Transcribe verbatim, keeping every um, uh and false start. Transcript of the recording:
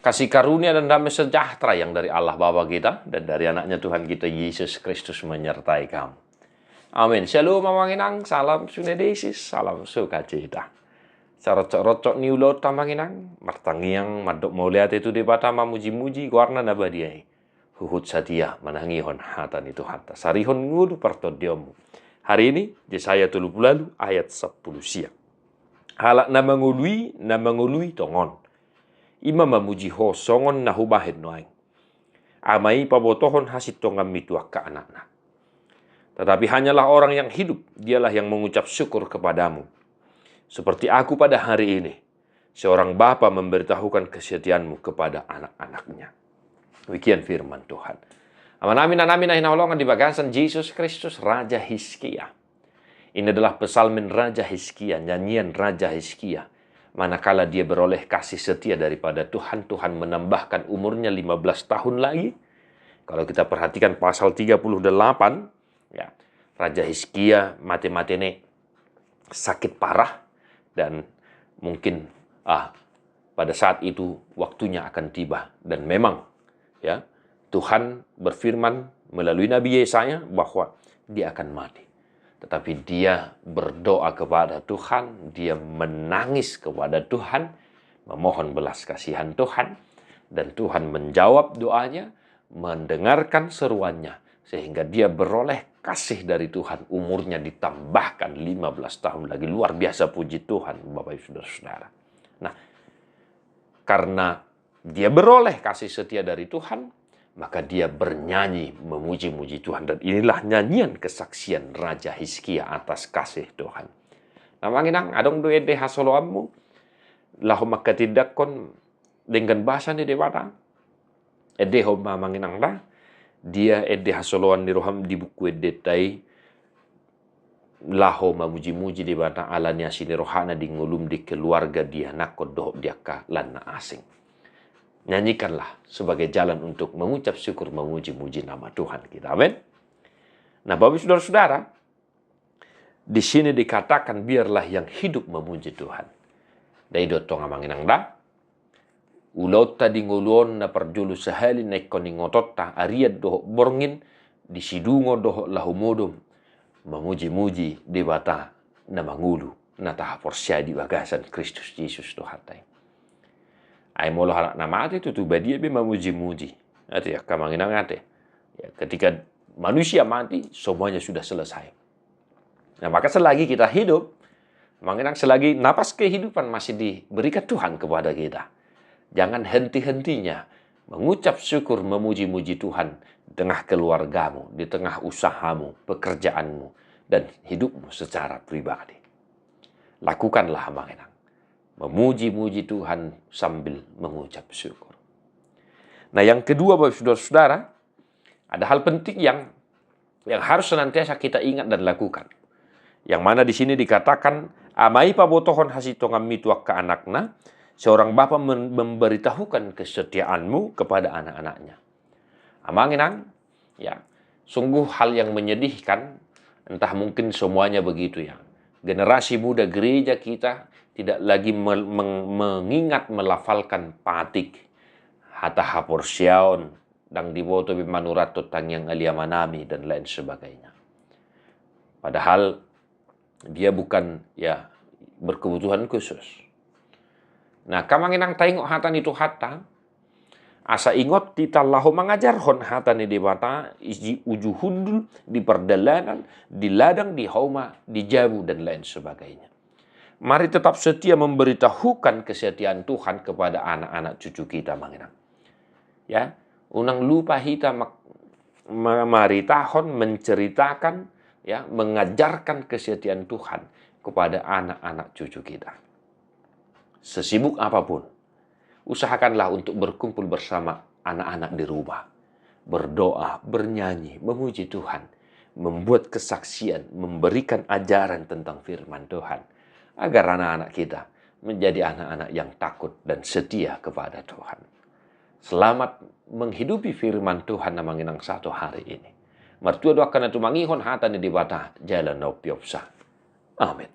Kasih karunia dan damai sejahtera yang dari Allah Bapa kita dan dari Anaknya Tuhan kita Yesus Kristus menyertai kamu. Amin. Shalom amang inang, salam sunedesis, salam sukacita. Saroncok-roncok ni ulaonta amang inang, martangiang, mandok mauliate tu Debata, mamuji-muji goarna na badia i. Huhut satia manangihon hata ni Tuhanta, sarihon ngolu partondionmu. Hari ini, Jesaya tolu pulu ualu ayat sampulu sia. Halak na mangolu i, na mangolu i tongon. I ma mamuji Ho songon na hubahen nuaeng. Ama i pabotohon hasintonganmi tu angka anakna. Tetapi hanyalah orang yang hidup, dialah yang mengucap syukur kepada-Mu. Seperti aku pada hari ini, seorang bapa memberitahukan kesetiaan-Mu kepada anak-anaknya. Demikian firman Tuhan. Amanami, inanami na hinaholongan di bagasan Jesus Kristus, Raja Hizkia. Ini adalah psalmen Raja Hizkia, nyanyian Raja Hizkia. Manakala dia beroleh kasih setia daripada Tuhan, Tuhan menambahkan umurnya lima belas tahun lagi. Kalau kita perhatikan pasal tiga puluh delapan, ya, Raja Hizkia mate-mate ne sakit parah dan mungkin, ah, pada saat itu waktunya akan tiba. Dan memang, ya, Tuhan berfirman melalui Nabi Yesaya bahwa dia akan mati. Tetapi dia berdoa kepada Tuhan, dia menangis kepada Tuhan, memohon belas kasihan Tuhan, dan Tuhan menjawab doanya, mendengarkan seruannya, sehingga dia beroleh kasih dari Tuhan, umurnya ditambahkan lima belas tahun lagi. Luar biasa, puji Tuhan, Bapak Ibu Saudara-saudara. Nah, karena dia beroleh kasih setia dari Tuhan, maka dia bernyanyi memuji-muji Tuhan. Dan inilah nyanyian kesaksian Raja Hizkia atas kasih Tuhan. Nah, amang inang, adong do ende hasoloanmu laho manghatindanghon denggan basa ni Debata? Endehon ma amang inang da, dia ende hasoloan ni roham di buku endenta i, laho mamuji-muji Debata ala ni asi ni rohana di ngolum, di keluarga, di anakkon dohot di angka lan na asing. Nyanyikanlah sebagai jalan untuk mengucap syukur, memuji-muji nama Tuhan kita. Amin. Nah, Bapak Ibu Saudara-saudara, di sini dikatakan, "Biarlah yang hidup memuji Tuhan." Dai do tong amang inang da. Ulaonta di ngolu on na parjolo sahali na ingkon ingotonta, arian dohot borngin, di sidungo dohot laho modom, mamuji-muji Debata na mangolu, na tahaporseai di bagasan Kristus Jesus Tuhanta i. Ai molo halak na mate tutu badia be mamuji-muji. Ate, angka amang inang ate. Ya, ketika manusia mati, semuanya sudah selesai. Nah, maka selagi kita hidup, amang inang, selagi napas kehidupan masih diberikan Tuhan kepada kita, jangan henti-hentinya mengucap syukur, memuji-muji Tuhan di tengah keluargamu, di tengah usahamu, pekerjaanmu, dan hidupmu secara pribadi. Lakukanlah, amang inang, memuji-muji Tuhan sambil mengucap syukur. Nah, yang kedua, Bapak Saudara-saudara, ada hal penting yang, yang harus senantiasa kita ingat dan lakukan. Yang mana di sini dikatakan, "Ama i pabotohon hasintonganmi tu angka anakna," seorang bapa mem-, memberitahukan kesetiaanmu kepada anak-anaknya. Amang inang, ya, sungguh hal yang menyedihkan, entah mungkin semuanya begitu ya. Generasi muda gereja kita tidak lagi me-, meng-, mengingat melafalkan patik, hata haporseaon, ndang diboto be manurathon tangiang aliamanami, dan lain sebagainya. Padahal dia bukan, ya, berkebutuhan khusus. Nah, angka amang inang, taingot hata ni Tuhanta, asa ingot hita laho mangajarhon hata ni Debata, di uju hundul, di pardalanan, di ladang, di hauma, di jabu, dan lain sebagainya. Mari tetap setia memberitahukan kesetiaan Tuhan kepada anak-anak cucu kita, amang inang. Ya, unang lupa hita mak-, ma-, maritahon, menceritakan, ya, mengajarkan kesetiaan Tuhan kepada anak-anak cucu kita. Sesibuk apapun, usahakanlah untuk berkumpul bersama anak-anak di rumah, berdoa, bernyanyi, memuji Tuhan, membuat kesaksian, memberikan ajaran tentang firman Tuhan, agar anak-anak kita menjadi anak-anak yang takut dan setia kepada Tuhan. Selamat menghidupi firman Tuhan na manginang satu hari ini. Martua do angka na tumangihon hata ni Debata jala na umpiopsa. Amin.